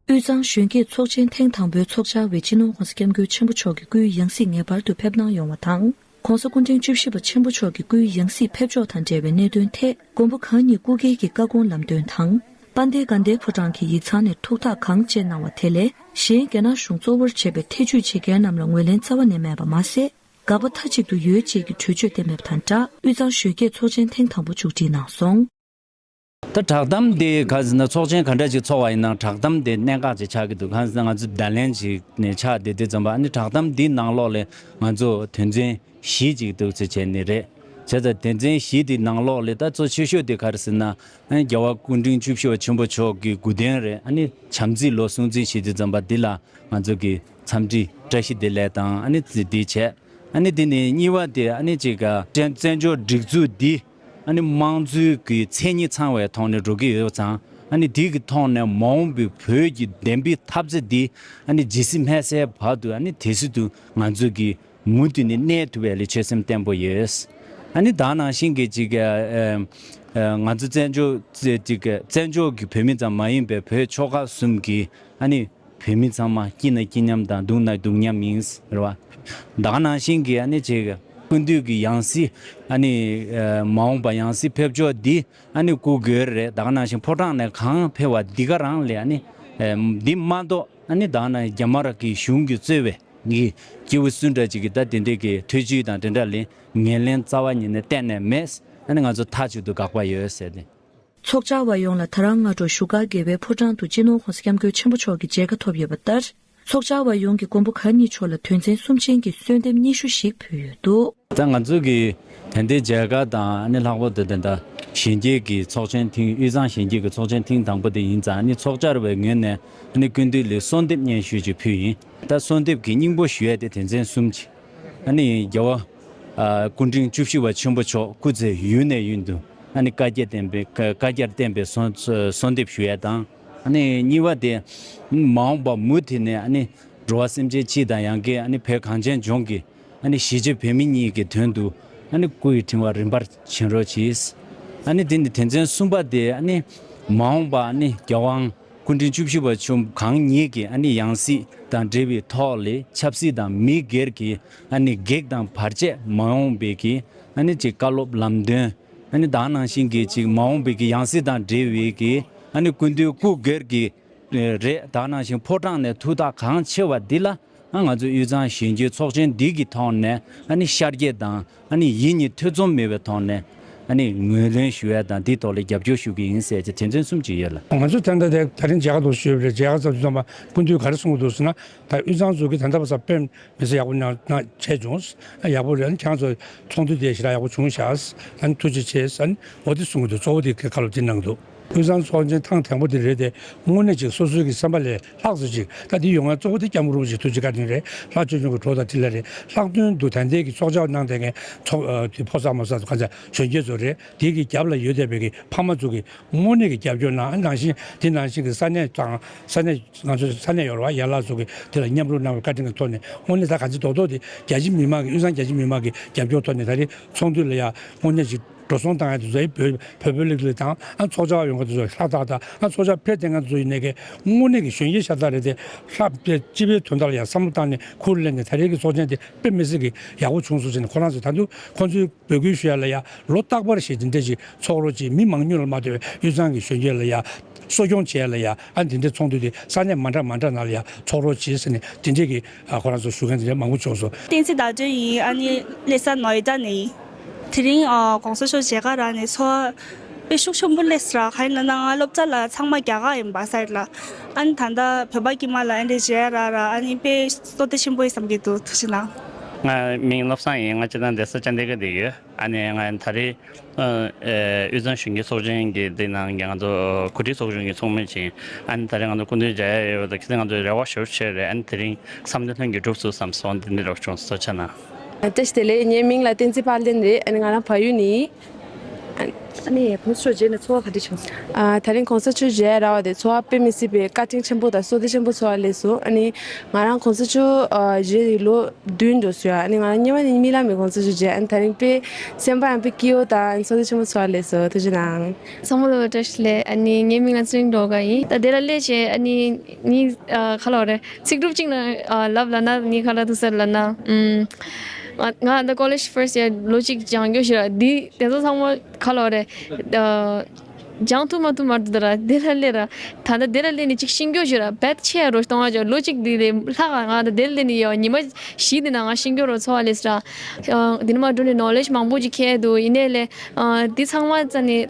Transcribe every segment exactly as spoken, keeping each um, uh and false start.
དབུས་གཙང་གཞོན་སྐྱེས་ཚོགས་ཆེན་ཐེངས་དང་པོའི་ཚོགས་བཅར་བའི་སྤྱི་ནོར་༧གོང་ས་༧སྐྱབས་མགོན་ཆེན་པོ་མཆོག་གི་སྐུའི་ཡང་སྲིད་ངེས་པར་དུ་ཕེབས་གནང་ཡོང་བ་དང་། ྋགོང་ས་སྐུ་ཕྲེང་བཅུ་བཞི་པ་ཆེན་པོ་མཆོག་གི་སྐུའི་ཡང་སྲིད་ཕེབས་ཕྱོགས་དང་འབྲེལ་བའི་གནད་དོན་ཐད། མགོན་པོ་གང་ཉིད་སྐུ་སྒེར་གྱི་བཀའ་དགོངས་ལམ་སྟོན་དང་། དཔལ་ལྡན་དགའ་ལྡན་ཕོ་བྲང་གི་ཡིག་ཚང་ནས་ཐུགས་ཐག་གང་བཅད་གནང་བ་དེ་ལས་གཞན་རྒྱ་ནག་གཞུང་གཙོ་བོར་བྱས་པའི་ཐེ་ཇུས་བྱེད་མཁན་རྣམས་ལ་ངོས་ལེན་རྩ་བ་ནས་མེད་པ་མ་ཟད། དགག་པ་མཐའ་གཅིག་ཏུ་ཡོད་ཅེས་ཀྱི་གྲོས་ཆོད་བཏོན་མེད་པ་དང་སྦྲགས། དབུས་གཙང་གཞོན་སྐྱེས་ཚོགས་ཆེན་ཐེངས་དང་པོ་མཇུག་སྒྲིལ་གནང་སོང་། ད་བསྒྲགས་གཏམ་དེ་ག་ཟེར་ན་ཚོགས་ཆེན་ག་འདྲ་ཅིག་ཚོགས་པ་ཡིན་ནའང་བསྒྲགས་གཏམ་དེ་གནད་འགག་ཅིག་ཆགས་ཀྱི་འདུག་གང་ཟེར་ན་ང་ཚོ་བརྡ་ལན་ཅིག་ནས་ཆགས་བསྡད་དུས་ཙམ་པ། ཨ་ནི་བསྒྲགས་གཏམ་འདི་ནང་ལོགས་ལས་ང་ཚོ་དོན་ཚན་བཞི་ཅིག་འདུག་ཚུལ་བྱས་ནི་རེད། བྱས་ཙང་དོན་ཚན་བཞི་དེ་ནང་ལོགས་ལས་ད་གཙོ་ཆེ་ཤོས་དེ་ག་རེ་ཟེར་ན། ཨ་ནི་རྒྱལ་བ་སྐུ་ཕྲེང་བཅུ་བཞི་པ་ཆེན་པོ་མཆོག་གི་དགུང་སྟོན་རེད། ཨ་ནི་བྱམས་བརྩེའི་ལོ་སྲུང་བརྩི་བྱེད་དུས་ཙམ་པ་འདི་ལ་ང་ཚོ་གི་འཚམས་འདྲི་བཀྲ་ཤིས་བདེ་ལེགས་དང་། ཨ་ནི་འདི་བྱས། ཨ་ནི་དེ་ནས་གཉིས་པ་དེ་ཨ་ནི་ཅིག་ག་བཙན་བཙན་བྱོལ་སྒྲིག་འཛུགས་འདི་ཨ་ནི་དམངས་གཙོའི་གི་མཚན་ཉིད་ཚང་བའི་ཐོག་ནས་འགྲོ་གི་ཡོད་ཙང་། ཨ་ནི་དེ་གི་ཐོག་ནས་མ་འོངས་པའི་བོད་ཀྱི་བདེན་པའི་འཐབ་རྩོད་འདི་ཨ་ནི་ཇི་སྲིད་མི་ཟད་བར་དུ་ཨ་ནི་དེ་སྲིད་དུ་ང་ཚོ་གི་མུ་མཐུད་ནས་གནས་ཐུབ་པའི་ལས་ཆོད་སེམས་བརྟན་པོ་ཡོད། ཨ་ནི་ད་ནང་བཞིན་གྱི་ཅིག་ག་ཨ་ང་ཚོ་བཙན་བྱོལ་ཅིག་ག་བཙན་བྱོལ་གྱི་བོད་མི་ཙམ་མ་ཡིན་པའི་བོད་ཆོལ་ཁ་གསུམ་གྱི་ཨ་ནི་བོད་མི་ཚང་མ་སྐྱིད་ན་སྐྱིད་མཉམ་དང་སྡུག་ན་སྡུག་མཉམ་ཡིན་རེད་བ། ད་ག་ནང་བཞིན་གྱི་ཨ་ནི་ཅིག་སྐུ་མདུན་གྱི་ཡང་སྲིད་ཨ་ནི་མ་འོངས་པ་ཡང་སྲིད་ཕེབས་ཕྱོགས་འདི་ཨ་ནི་སྐུ་སྒེར་རེད། ད་ག་ནང་བཞིན་ཕོ་བྲང་ནས་གང་ཕེབས་པ་འདི་ག་རང་ལས་ཨ་ནི་འདི་མ་གཏོགས་ཨ་ནི་ད་ག་ནང་རྒྱ་དམར་གྱི་གཞུང་གིས་གཙོས་པའི་གི་སྐྱེས་བུ་སུ་འདྲ་ཅིག་གིས་ད་དེ་འདྲའི་གི་ཐེ་ཇུས་དང་དེ་འདྲ་ལ་ངོས་ལེན་རྩ་བ་ཉིད་ནས་གཏན་ནས་མེད། ཨ་ནི་ང་ཚོ་མཐའ་གཅིག་ཏུ་དགག་པ་ཡོད་ཟེར་ཏེ། ཚོགས་བཅར་བ་ཡོངས་ལ་ད་རང་སྔ་དྲོ་བཞུགས་སྒར་རྒྱལ་བའི་ཕོ་བྲང་དུ་སྤྱི་ནོར་༧གོང་ས་༧སྐྱབས་མགོན་ཆེན་པོ་མཆོག་གི་མཇལ་ཁ་ཐོབ་ཡོད་པ་ལྟར། ཚོགས་བཅར་བ་ཡོངས་ཀྱིས་མགོན་པོ་གང་ཉིད་མཆོག་ལ་དོན་ཚན་གསུམ་ཅན་གྱི་གསོལ་འདེབས་སྙན་ཞུ་ཞིག་ཕུལ་ཡོད་འདུག་ད་ང་ཚོ་གི་ད་ལྟའི་མཇལ་ཁ་དང་ཨ་ནི་ལྷག་པར་དུ་ད་ལྟ་གཞོན་སྐྱེས་ཀྱི་ཚོགས་ཆེན་ཐེངས་དབུས་གཙང་གཞོན་སྐྱེས་ཀྱི་ཚོགས་ཆེན་ཐེངས་དང་པོ་དེ་ཡིན་ཙང་། ཨ་ནི་ཚོགས་བཅར་བའི་ངོས་ནས་ཨ་ནི་སྐུ་མདུན་ལ་གསོལ་འདེབས་སྙན་ཞུ་ཅིག་ཕུལ་ཡིན། ད་གསོལ་འདེབས་ཀྱི་སྙིང་པོ་ཞུ་ཡས་དེ་དོན་ཚན་གསུམ་ཅིག་ཨ་ནི་རྒྱལ་བ་ཨ་སྐུ་ཕྲེང་བཅུ་བཞི་པ་ཆེན་པོ་མཆོག་སྐུ་ཚེ་ཡུན་ནས་ཡུན་དུ་ཨ་ནི་བཀའ་རྒྱ་བསྟན་པའི་བཀའ་རྒྱར་བརྟན་པའི་གསོལ་གསོལ་འདེབས་ཞུ་ཡས་དང་། ཨ་ནི་གཉིས་པ་དེ་མ་འོངས་པ་མུ་མཐུད་ནས་ཨ་ནི་འགྲོ་བ་སེམས་ཅན་སྤྱི་དང་ཡང་སྒོས་ཨ་ནི་བོད་གངས་ཅན་ལྗོངས་ཀྱི་ཨ་ནི་གཞིས་བྱེས་བོད་མི་གཉིས་ཀྱི་དོན་དུ་ཨ་ནི་སྐུ་ཡི་ཕྲེང་བ་རིམ་པར་བྱིན་རོགས་གྱིས། ཨ་ནི་དེ་ནི་དོན་ཚན་གསུམ་པ་དེ་ཨ་ནི་མ་འོངས་པ་ཨ་ནི་རྒྱལ་དབང་སྐུ་ཕྲེང་བཅུ་བཞི་པ་ཆུང་གང་ཉིད་ཀྱི་ཨ་ནི་ཡང་སྲིད་དང་འབྲེལ་བའི་ཐོག་ལས་ཆབ་སྲིད་དང་མི་སྒེར་གྱི་ཨ་ནི་གེགས་དང་བར་ཆད་མ་ཡོང་བའི་གི་ཨ་ནི་ཅིག་བཀའ་སློབ་ལམ་སྟོན། ཨ་ནི་ད་ནང་བཞིན་གྱི་ཅིག་མ་འོངས་པའི་གི་ཡང་སྲིད་དང་འབྲེལ་བའི་གི་ཨ་ནི་སྐུ་མདུན་སྐུ་སྒེར་གྱི་རེད། ད་ནང་བཞིན་ཕོ་བྲང་ནས་ཐུགས་ཐག་གང་ཆེ་བ་འདི་ལ་ཨ་ང་ཚོ་དབུས་གཙང་གཞོན་སྐྱེས་ཚོགས་ཆེན་འདི་གི་ཐོག་ནས་ཨ་ནི་ཤར་རྒྱས་དང་ཨ་ནི་ཡིད་གཉིས་ཐེ་ཚོམ་མེད་པའི་ཐོག་ནས་ཨ་ནི་ངོས་ལེན་ཞུ་ཡ་དང་འདིའི་ཐོག་ལ་རྒྱབ་སྐྱོར་ཞུ་གི་ཡིན་ཟེར་གྱི་དོན་ཚན་གསུམ་ཅིག་ཡོད་ལ། ང་ཚོ་ད་ལྟ་དེ་ད་རིང་མཇལ་ཁ་ཐོག་ཞུས་པ་རེད། མཇལ་ཁ་ཚར་དུས་ཙམ་པ་སྐུ་མདུན་ག་རེ་གསུང་གི་འདུག་ཟེར་ན། ད་དབུས་གཙང་ཚོ་གི་ད་ལྟ་བར་དཔེ་མི་སྲིད་ཡག་པོ་གནང་གནང་བྱས་བྱུང་། ཡག་པོ་རེད། ཁྱེད་རང་ཚོ་ཚོགས་འདུ་དེ་ཞེ་དྲག་ཡག་པོ་བྱུང་ཤག་ཨ་ནི་ཐུགས་རྗེ་ཆེ་ཟེར། ཨ་ནི་འོ་དེ་གསུང་གི་འདུག་གཙོ་བོ་དེ་ག་ལ་དེ་གནང་གི་འདུག་དབུས་གཙང་ཚོགས་ཆེན་ཐེངས་དང་པོ་དེ་རེད་དེ། དངོས་གནས་ཅིག་སོ་སོའི་གི་སེམས་པ་ལས་ལྷག་ཙམ་ཅིག་ད་དེ་ཡོང་ཡ་གཙོ་བོ་དེ་སྐྱབས་མགོན་རིན་པོ་ཆེ་ཐུགས་རྗེ་བཀའ་དྲིན་རེད། ལྷ་ཆོས་སྐྱོང་གི་གྲོགས་དང་འཕྲིན་ལས་རེད། ལྷག་དོན་དུ་ད་ལྟའི་གི་ཚོགས་བཅར་གནང་བསྡད་མཁན་ཚོགས་ཨ་དེ་ཕོ་གསར་མོ་གསར་གང་ཚ་གཞོན་སྐྱེས་ཚོ་རེད། དེ་གི་རྒྱབ་ལ་ཡོད་བསྡད་པའི་གི་ཕ་མ་ཚོ་གི་དངོས་གནས་ཀྱི་རྒྱབ་སྐྱོར་གནང་། ཨ་ནང་བཞིན་དེ་ནང་བཞིན་གྱི་ས་གནས་དང་ས་གནས་ང་ཚོ་ས་གནས་ཡོད་རེད་བ། ཡན་ལག་ཚོ་གི་དེ་ལ་མཉམ་རུབ་གནང་བའི་བཀའ་དྲིན་གྱི་ཐོག་ནས་དངོས་གནས་ད་ག་ཚོད་རྡོག་རྡོག་དེ་རྒྱ་ཆེ་མི་མང་གི་དབུས་གཙང་རྒྱ་ཆེ་མི་མང་གི་རྒྱབ་སྐྱོར་ཐོག་ནས་ད་རེས་ཚོགས་འདུ་ལ་ཡ་དངོས་གནས་ཅིག་འགྲོ་སོང་བཏང་ཡ་དེ་ཚོ་ཨེ་བོད་བོད་བོད་ལིག་ལིག་དང་། ཨ་ཚོགས་བཅར་ཡོང་མཁན་དེ་ཚོ་ལྷག་ཐག་དང་། ཨ་ཚོགས་བཅར་ཕེབས་བསྡད་མཁན་དེ་ཚོ་ཡིན་ནའི་གི་དངོས་གནས་ཀྱི་གཞོན་སྐྱེས་ཤ་སྟག་རེད་དེ། ལྷག་པའི་སྤྱི་པའི་དོན་དག་ལ་ཡ་བསམ་བློ་བཏང་ནས་ཁུར་ལེན་ནས་ད་རེས་ཀྱི་ཚོགས་ཆེན་དེ་དཔེ་མི་སྲིད་ཀྱི་ཡག་པོ་བྱུང་སོང་ཟེར་ནས་ཁོ་རང་ཚོ་ད་དུང་ཁོང་ཚོའི་འབོད་སྐུལ་ཞུ་ཡ་ལ་ཡ་ལོ་རྟག་པར་ཞིག་དེ་འདྲ་ཞིག་ཚོགས་རོགས་ཅིག་མི་མང་ཉུང་ལ་མ་ལྟོས་པའི་དབུས་གཙང་གི་གཞོན་སྐྱེས་ལ་ཡ་གསོ་སྐྱོང་བྱེད་ཡ་ལ་ཡ། ཨ་དེ་འདྲའི་ཚོགས་འདུ་དེ་ས་གནས་མ་འདྲ་མ་འདྲ་ནང་ལ་ཡ་ཚོགས་རོགས་བྱེད་ཟེར་ནས་དེ་འདྲའི་གི་ཨ་ཁོ་རང་ཚོ་ཞུ་མཁན་དེ་འདྲ་མང་པོ་བྱུང་སོང་། བསྟན་འཛིན་ཟླ་སྒྲོན་ཡིན། ཨ་ནི་ལྷ་ས་ནོ་ཡེ་ཏ་ནས་ཡིན། དེ་རིང་ཨ་གོང་ས་མཆོག་མཇལ་ཁ་རག་ནས་ཚོར་བ་དཔེ་ཤུགས་ཆེན་པོ་སླེབས་སོང་ར། གང་ཡིན་ལབ་ན་ང་སློབ་གྲྭ་ལ་ཚང་མ་རྒྱ་གར་ཡིན་པ་སའིད་ལ། ཨ་ནི་ད་ལྟ་བོད་པ་དཀྱུས་མ་ལ་ཨ་འདྲ་མཇལ་རག་ར། ཨ་ནི་དཔེ་བསོད་བདེ་ཆེན་པོ་ཡིན་བསམ་གྱི་འདུག་ཐུགས་རྗེ་གནང་། ང་མིང་བློ་བཟང་ཡིན། ང་སྤྱིར་བཏང་བསྡད་ས་ཅན་ཌི་གྷར་དུ་ཡོད། ཨ་ནི་ང་ད་རེས་ཨ་ཨ་དབུས་གཙང་གཞོན་སྐྱེས་ཚོགས་ཆེན་གྱི་འདི་ནང་གི་ང་ཚོ་གོ་སྒྲིག་ཚོགས་ཆུང་གི་ཚོགས་མི་ཅིག་ཨ་ནི་ད་རེས་ང་ཚོ་སྐུ་མདུན་མཇལ་ཡ་ཡོད་པ་དང་། ཁྱེད་ཚོས་ང་ཚོ་རེ་བ་ཞེ་པོ་བྱས་རེད། ཨ་ནི་དེ་རིང་བསམ་དོན་ལྷུན་གྱིས་འགྲུབ་སོང་བསམ་སོང་། འདི་འདྲ་བྱུང་སོང་། ཐུགས་རྗེ་གནང་། བཀྲ་ཤིས་བདེ་ལེགས། ངའི་མིང་ལ་བསྟན་འཛིན་དཔལ་ལྡན་རེད། ཨ་ནི་ང་རང་བལ་ཡུལ་ནས་ཡིན། ཨ་ནི་གོང་ས་མཆོག་མཇལ་ནས་ཚོར་བ་ག་འདྲ་བྱུང་སོང་། ཨ། ད་རིང་གོང་ས་མཆོག་མཇལ་རག་པ་དེ་ཚོར་བ་དཔེ་མི་སྲིད་པའི་བཀའ་དྲིན་ཆེན་པོ་དང་བསོད་བདེ་ཆེན་པོ་ཚོར་བ་སླེབས་སོང་། ཨ་ནི་ང་རང་གོང་ས་མཆོག་ཨ། མཇལ་ཡི་ལོ་བདུན་འགྲོ་སོང་ཡ། ཨ་ནི་ང་རང་སྔོན་མ་ནས་རྨི་ལམ་ནས་གོང་ས་མཆོག་མཇལ། ཨ་ནི་ད་རིང་དཔེ་སེམས་པ་ཡང་དཔེ་སྐྱིད་པོ་དང་བསོད་བདེ་ཆེན་པོ་ཚོར་བ་སླེབས་སོང་། ཐུགས་རྗེ་གནང་། ཚང་མ་ལ་བཀྲ་ཤིས་བདེ་ལེགས། ཨ་ནི་ངའི་མིང་ལ་ཚེ་རིང་སྒྲོལ་དཀར་ཡིན། ད་དེ་ལ་སླེབས་བྱས་ཨ་ནི་ངའི་ཨ། ག་ལབ་རེད། ཚིག་གྲུབ་ཅིག་ནང་ཨ། ལབ་ལབ་ན་ངས་ག་རེ་འདུག་ཟེར་ལབ་ན། ཨུམ། ང་ང་ད་ཀོ་ལེཇ་ཕར་སི་ཡར་ལོ་གཅིག་སྦྱང་རྒྱུ་ཞིག་ར། འདི་དེ་ཚོ་ཚང་མ་ག་ལབ་རེད། ཨ། སྦྱང་ཐུབ་མ་ཐུབ་མ་རེད་ད་ར། དེ་ལ་སླེབས་ར། ད་ལྟ་དེ་ལ་སླེབས་ནས་ཅིག་ཤེས་རྒྱུ་ཞིག་ར། བེད་ཆེ་རོ་གཏོང་བ་ཅོ་ལོ་གཅིག་འདི་ལས་ལྷག་ག་ང་ད་དེ་ལ་སླེབས་ནས་ཡོད་ཉི་མ་བཞི་འདི་ནང་ང་ཤེས་རྒྱུ་རོ་ཚོར་བ་སླེབས་ར། ཨ། འདི་ནས་མར་འགྲོ་ནས་ནོ་ལེཇ་མང་པོ་ཅིག་ཁྱེར་འདུག་ཡིན་ནའི་ལས། ཨ། འདི་ཚང་མ་རྩ་ནས།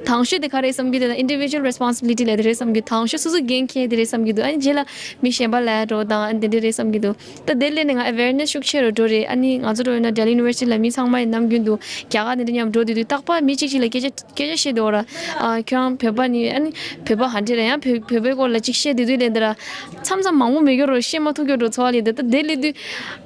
དང་ཤོས་དེ་ག་རེ་བསམ་གྱི་འདུག་ན་individual responsibility ལབ་དེ་རེད་བསམ་གྱི། དང་ཤོས་སོ་སོ་འགན་འཁྱེར་དེ་རེད་བསམ་གྱི་འདུག་ཨ་ནི་རྗེས་ལ་མི་གཞན་པ་ལ་འགྲོ་དང་ཨ་ནི་དེ་འདྲ་རེད་བསམ་གྱི་འདུག་ད་དེ་སླེབས་ནས་ང་awareness ཤུགས་ཆེ་རུ་འགྲོ་རེད། ཨ་ནི་ང་ཚོ་འགྲོ་ཡོད་ན་Delhi University ལ་མི་ཚང་མ་ཡི་ནམ་རྒྱུན་དུ་རྒྱ་གར་དེ་འདྲ་མཉམ་འགྲོ་དུས་དུས་རྟག་པར་མི་གཅིག་གཅིག་ལ་སྐད་ཆ་སྐད་ཆ་བཤད་འདུག་ར། ཨ། ཁྱོད་རང་བོད་པ་ནི་ཨ་ནི་བོད་པ་ཧ་འདྲེ་ར་ཡང་བོད་བོད་པའི་སྐོར་ལ་ཅིག་བཤད་དུས་དུས་ལས་འདི་ར། མཚམས་མཚམས་མང་པོ་མི་འགྱུར་རོ་བཤད་མ་ཐུབ་འགྱུར་རོ་ཚོར་བ་ལས་འདི་ད་དེ་སླེབས་དུས་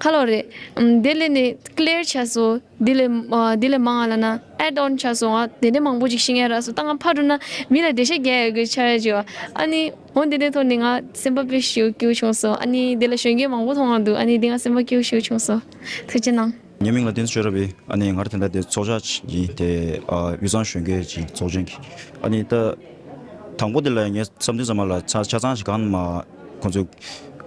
ག་ལབ་རེད། ཨམ། དེ་སླེབས་ནས་clear ཆགས་སོང་། འདི་ལས་ཨ། འདི་ལས་མང་བ་ལ་ན་add on ཆགས་སོང་ང་། དེ་འདྲ་མང་པོ་ཅིག་ཤེས་ངེས་རག་སོང་། ད་ང་ཕར་འགྲོ་ན་མི་ལ་འགྲེལ་བཤད་རྒྱག་ཡག་གི་ཆགས་ཡག་ཅིག་བ། ཨ་ནི་འོ་འདི་འདྲའི་ཐོག་ནས་ང་སེམས་པ་དཔེ་ཞེ་པོ་སྐྱིད་པོ་བྱུང་སོང་། ཨ་ནི་འདི་ལ་གཞོན་སྐྱེས་མང་པོ་མཐོང་ང་འདུག་ཨ་ནི་འདི་ང་སེམས་པ་སྐྱིད་པོ་ཞེ་པོ་བྱུང་སོང་། ཐུགས་རྗེ་གནང་། ངའི་མིང་ལ་བསྟན་འཛིན་ཆོས་རབ་ཡིན། ཨ་ནི་ང་རང་དེ་འདྲ་དེ་ཚོགས་བཅར་ཡིན་དེ། ཨ། དབུས་གཙང་གཞོན་སྐྱེས་ཀྱི་ཚོགས་ཆེན་གྱི། ཨ་ནི་ད་དང་པོ་དེ་ལ་ངས་བསམ་དུས་ཙམ་པ་ལ་ཆ་ཆ་ཚང་ཞིག་གང་མ་ཁོང་ཚོས་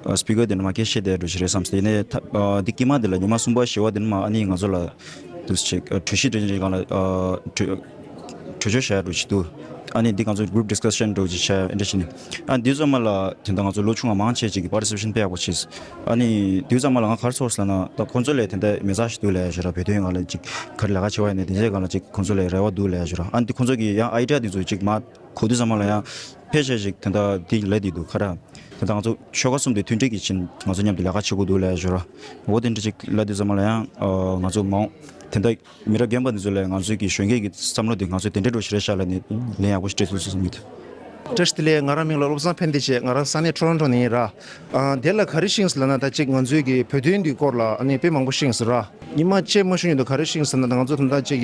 ཨ། སྤི་ཀར་དེ་འདྲ་མ་སྐད་བཤད་བསྡད་འགྲོ་ཞིག་རེད་བསམ་སྟེ། ཡིན་ནའི་ད་ཨ། འདི་དཀྱིལ་མ་དེ་ལ་ཉི་མ་གསུམ་པ་བཞི་པ་དེ་འདྲ་མ་ཨ་ནི་ང་ཚོ་ལ་དུ་ཞིག་ཨ། གྲོས་གཞི་འདྲ་ཞིག་སྒང་ལ་ཨ། གྲོས་གྲོས་ཆོད་བྱ་འགྲོ་ཞིག་འདུག་ཨ་ནི་འདི་ང་ཚོ་group discussion འགྲོ་ཞིག་བྱ་འདྲ་ཞིག་ནི། ཨ། འདི་ཙམ་མ་ལ་དེ་འདྲ་ང་ཚོ་ལོ་ཆུང་བ་མང་ཆེ་ཅིག་གི་participation དཔེ་ཡག་པོ་བྱས། ཨ་ནི་དུས་ཙམ་མ་ལ་ང་ག་རེ་ཚོར་སོང་ལབ་ན། ད་ཁོང་ཚོ་ལས་དེ་འདྲ་མི་ཚང་ཞིག་འདུག་ལབ་ཡ་ཞིག་ར། བོད་དོན་སྒང་ལ་ཅིག་ག་རེ་ལས་ཀ་བྱེད་པ་ཡིན་ནའི་དེ་འདྲའི་སྒང་ལ་ཅིག་ཁོང་ཚོ་ལས་རེ་བ་འདུག་ལབ་ཡ་ཞིག་ར། ཨ་ནི་དེ་ཁོང་ཚོ་གི་ཡང་idea དེ་ཚོ་ཅིག་མ་གོ་དུས་ཙམ་མ་ལ་ཡང་ཕལ་ཆེར་ཅིག་དེ་འདྲ་དེ་ལབ་བསྡད་འདུག་ག་ར། དེ་འདྲ་ང་ཚོ་ཆོལ་ཁ་གསུམ་དེ་མཐུན་སྒྲིལ་གྱིས་ཕྱིན་ང་ཚོ་མཉམ་དུ་ལས་ཀ་བྱེད་དགོས་འདུག་ལབ་ཡ་ཞིག་ར། འོ་དེ་འདྲ་ཅིག་ལབ་དུས་ཙམ་མ་ལ་ཡང་ཨ། ང་ཚོ་མ་འོངས་དེ་འདྲ་མི་རབས་རྒན་པ་འདི་ཚོ་ལས་ང་ཚོའི་གི་གཞོན་སྐྱེས་ཀྱི་བསམ་བློ་དེ་ང་ཚོས་དེ་འདྲའི་འགྲོ་ཞིག་རེད་ཤག་ལབ་ནས་ལན་ཡག་པོ་ཞིག་སྤྲད་ཐུབ་སོང་བསམ་གྱི་འདུག་བཀྲ་ཤིས་བདེ་ལེགས། ང་རང་མིང་ལ་བློ་བཟང་ཕན་བདེ་བྱས། ང་རང་ས་གནས་ཊོ་རོན་ཊོ་ནས་ཡིན་ར། ཨ། དེ་ལ་ག་རེ་ཤེས་སོང་ལབ་ན། ད་ཅིག་ང་ཚོའི་གི་བོད་དོན་འདི་སྐོར་ལ་ཨ་ནི་དཔེ་མང་པོ་ཤེས་སོང་ར། ཉི་མ་གཅིག་མ་ཞུ་ཉིན་དུ་ག་རེ་ཤེས་སོང་ལབ་ན། ང་ཚོ་ད་ལྟ་ཅིག་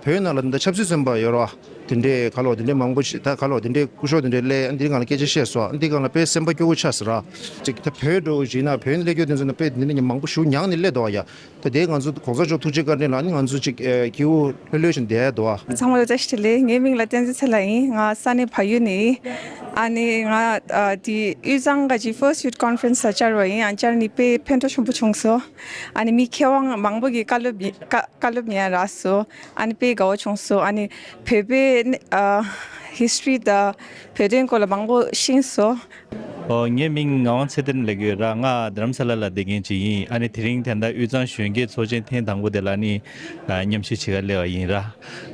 བོད་ནང་ལ་ད་ལྟ་ཆབ་སྲིད་བཙོན་པ་ཡོད་ར། དེ་འདྲའི་ག་ལོ་དེ་འདྲའི་མང་པོ་ཞིག་ད་ག་ལོ་དེ་འདྲའི་སྐུ་ཞབས་དེ་འདྲའི་སླེབས། ཨ། འདིའི་སྒང་ལ་སྐད་ཆ་བཤད་སོང་། ཨ། འདིའི་སྒང་ལ་དཔེ་སེམས་པ་སྐྱོ་པོ་ཆགས་སོང་ར། ཅིག་ད་བོད་འགྲོ་བཞིན་ན་བོད་ནས་སླེབས་རྒྱུ་དེ་ཚོ་ན་དཔེ་དེ་འདྲ་མང་པོ་ཞིག་མྱངས་ནས་སླེབས་འདུག་ཡ། ད་དེ་ང་ཚོ་གོང་ས་མཆོག་ཐུགས་རྗེ་བཀའ་དྲིན་ལ་ཨ་ནི་ང་ཚོ་ཅིག་ཨ། སྐྱིད་པོ་ལྷོད་ལྷོད་བྱས་བསྡད་འདུག་ཨ། ཚང་མ་ལ་བཀྲ་ཤིས་བདེ་ལེགས། ངའི་མིང་ལ་བསྟན་འཛིན་ཚེ་ལྷ་ཡིན། ང་ས་གནས་བལ་ཡུལ་ནས་ཡིན། ཨ་ནི་ང་ཨ། དེ་དབུས་གཙང་གི་first youth conference ལ་བཅར་བ་ཡིན། ཨ། བཅར་ནས་དཔེ་ཕན་ཐོགས་ཆེན་པོ་བྱུང་སོང་། ཨ་ནི་མི་མཁས་དབང་མང་པོ་གིས་བཀའ་སློབ་ཡིན་བཀའ་བཀའ་སློབ་ཡིན་རག་སོང་། ཨ་ནི་དཔེ་དགའ་བོ་བྱུང་སོང་། ཨ་ནི་བོད་པའི་ཨ། history དང་བོད་དོན་སྐོར་ལ་མང་པོ་ཤེས་སོང་། ཨོ། ངའི་མིང་ངག་དབང་ཚེ་བརྟན་ལབ་ཀྱི་ཡོད་ར། ང་རྡ་རམ་ས་ལ་ལ་བསྡད་མཁན་ཅིག་ཡིན། ཨ་ནི་དེ་རིང་ད་ལྟ་དབུས་གཙང་གཞོན་སྐྱེས་ཚོགས་ཆེན་ཐེངས་དང་པོ་དེ་ལ་ནི་ཨ། མཉམ་ཞུགས་བྱེད་ག་སླེབས་པ་ཡིན་ར། ཨ་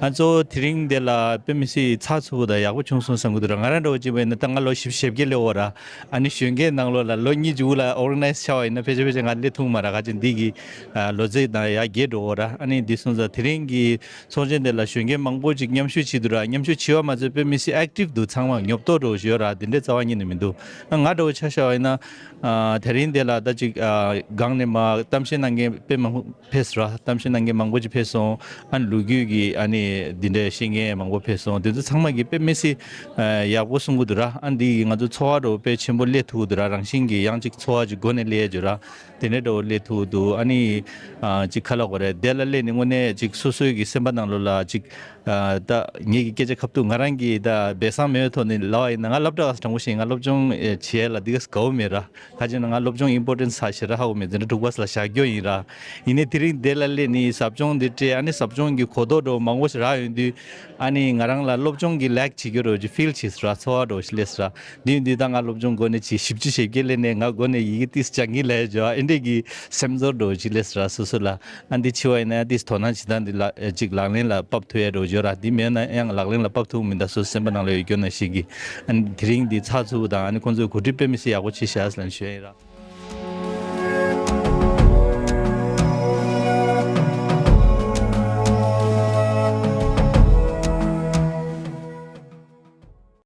ནི་གཙོ་བོ་དེ་རིང་དེ་ལ་དཔེ་མི་སྲིད་ཚགས་ཚུད་པོ་དང་ཡག་པོ་བྱུང་སོང་བསམ་གྱི་འདུག་ར། ང་རང་འདྲ་བོ་གཅིག་པ་ཡིན་ན་ད་ང་ལོ་བཞི་བཅུ་ཞེ་བརྒྱད་སླེབས་ཡོད་ར། ཨ་ནི་གཞོན་སྐྱེས་ནང་ལོགས་ལ་ལོ་གཉིས་ཅིག་དབུ་ལ་organize ཆགས་པ་ཡིན་ན་ཕལ་ཆེར་ཕལ་ཆེར་ང་སླེབས་ཐུབ་མ་ར། ག་ཅིག་འདི་གི་ཨ། ལོ་ཚད་དང་ཡར་རྒྱས་འགྲོ་གི་ཡོད་ར། ཨ་ནི་འདི་སོང་ཙང་དེ་རིང་གི་ཚོགས་ཆེན་དེ་ལ་གཞོན་སྐྱེས་མང་པོ་ཅིག་མཉམ་ཞུགས་བྱེད་འདུག་ར། མཉམ་ཞུགས་བྱེད་པ་མ་ཚད་དཔེ་མི་སྲིད་active འདུག་ཚང་མ་ཉོབ་ཏོ་འདྲ་བོ་ཞིག་ཡོད་ར། དེ་འདྲའི་རྩ་བ་ཉིད་ནས་མི་འདུག་ང་འདྲ་བོ་ཆ་བཞག་པ་ཡིན་ན། ཨ། དེ་རིང་དེ་ལ་ད་ཅིག་ཨ། སྒང་ནས་མར་གཏམ་བཤད་གནང་མཁན་དཔེ་མང་པོ་ཕེབས་སོང་ར། གཏམ་བཤད་གནང་མཁན་མང་པོ་ཅིག་ཕེབས་སོང་། ཨ་ནི་ལོ་རྒྱུས་ཀྱི་ཨ་ནི་འདི་འདྲའི་ཤེས་མཁན་མང་པོ་ཕེབས་སོང་། དེ་ཚོ་ཚང་མ་གིས་དཔེ་མི་སྲིད་ཨ། ཡག་པོ་གསུང་གི་འདུག་ར། ཨ་ནི་འདི་ཡིས་ང་ཚོ་ཚོར་བ་འདྲ་བོ་དཔེ་ཆེན་པོ་སླེབས་ཐུབ་ཀྱི་འདུག་ར། རང་བཞིན་གྱིས་ཡང་ཅིག་ཚོར་བ་ཅིག་མགོ་ནས་སླེབས་ཡ་ཅིག་ཡོད་ར། དེ་འདྲའི་འདྲ་བོ་སླེབས་ཐུབ་འདུག་ཨ་ནི་ཨ། ཅིག་ག་ལབ་དགོས་རེད། དེ་ལ་སླེབས་ནས་དངོས་གནས་ཅིག་སོ་སོའི་གི་སེམས་པ་ནང་ལོགས་ལ་ཅིག་ཨ། ད་ངེད་ཀྱི་སྐད་ཆ་ཁ་ཐུག་ང་རང་གི་ད་སྦས་གསང་མེད་པའི་ཐོག་ནས་ལབ་པ་ཡིན་ན། ང་སློབ་གྲྭ་སྐབས་སུ་དྲང་པོ་བཤད། ང་སློབ་སྦྱོང་ཨེ། བྱེད་ཡ་ལ་འདི་ག་ས་དགའ་བོ་མེད་ར། ག་ཅི་ན་ང་སློབ་སྦྱོང་important ས་ཞེ་དྲག་ཧ་གོ་མེད། འཛིན་གྲྭ་དྲུག་པ་ལ་བཞག་རྒྱུ་ཡིན་ར། ཡིན་ནའི་དེ་རིང་འདི་ལ་སླེབས་ནས་ཟབ་སྦྱོང་འདི་སྤྲད། ཨ་ནི་ཟབ་སྦྱོང་གི་གོ་རྟོགས་འདྲ་བོ་མང་པོ་ཞིག་རག་ཡོང་དུས། ཨ་ནི་ང་རང་ལ་སློབ་སྦྱོང་གི་lack བྱེད་རྒྱུ་འདྲ་བོ་ཅིག་feel བྱས་སོང་ར། ཚོར་བ་འདྲ་བོ་ཞིག་སླེབས་སོང་ར། འདི་ཡིན་དུས་ད་ང་སློབ་སྦྱོང་འགོ་ནས་བྱས། བཞི་བཅུ་ཞེ་བརྒྱད་སླེབས་ནས་ང་འགོ་ནས་ཡི་གེ་ཏིས་སྦྱང་གི་ལས་བྱ་བ་ཨེ་འདྲས་ཀྱི་སེམས་ཚོར་འདྲ་བོ་ཅིག་སླེབས་སོང་ར། སོ་སོ་ལ། ཨ་འདི་འཆི་བ་ཡིན་ན་ཏིས་དོ་སྣང་བྱེད་སྟངས་འདི་ལ་ཅིག་ལག་ལེན་ལ་ཕབ་ཐུབ་ཡ་འདྲ་བོ་ཅིག་ཡོད་ར། འདི་མེད་ན་ཡང་ལག་ལེན་ལ་ཕབ་ཐུབ་མི་འདུག་སོ་སོ་སེམས་པ་ནང་ལ་ཡོད་རྒྱུ་ནང་བཞིན་གྱི། ཨ་ནི་དེ་རིང་འདི་ཚགས་ཚུད་པོ་དང་། ཨ་ནི་ཁོང་ཚོས་གོ་སྒྲིག་དཔེ་མི་སྲིད་ཡག་པོ་བྱས་ཤག་ཟེར་ལབ་ཞུ་ཡ་ཡིན་ར།